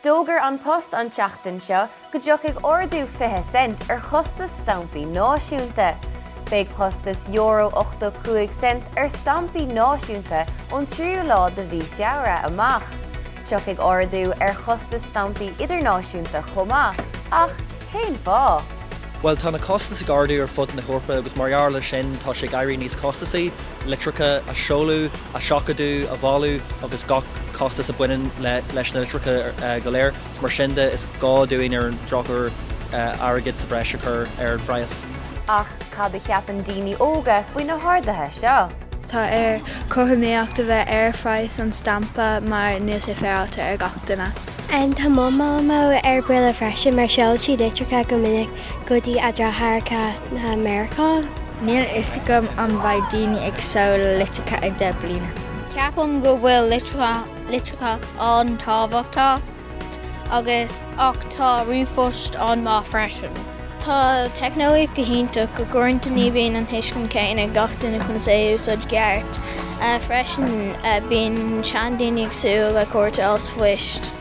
D'fhógair An Post an tseachtain seo go dtiocfaidh ardú 20 cent ar chostas stampaí náisiúnta. Beidh costas euro 85 cent ar stampaí náisiúnta ón tríú lá de mhí Feabhra amach. Tiocfaidh ardú ar chostas stampaí idirnáisiúnta chomh maith, ach cén fáth? Bhuel, tá na costais ag ardú ar fud na hEorpa agus mar gheall air sin tá sé ag éirí níos costasaí litreacha a seoladh, a sheachadadh, a bhailiú agus gach costas a bhaineann leis na litreacha go léir. Is mar sin de, is gá dúinn ar an drochuair airgead sa bhreis a chur ar an phraghas. Ach cad a cheapann daoine óga faoi na harduithe seo? Tá ar cothromaíocht a bheith ar phraghas an stampa mar níl sé féaráilte ar gach duine. Tá mo mhamó ar buile freisin mar seolann sí litreacha go minic go dtí a deartháireacha i Meiriceá. Níl fhios agam an mbeidh daoine ag seoladh litreacha i 10 bliana. Ceapaim go bhfuil litreacha an-tábhachtach agus ach tá ríomhphost an-mhaith freisin. Tá teicneolaíocht go hiontach ach uaireanta ní bhíonn an thuiscint céanna ag gach duine conas é a úsáid i gceart. Freisin bíonn seandaoine ag súil le cárta as phoist.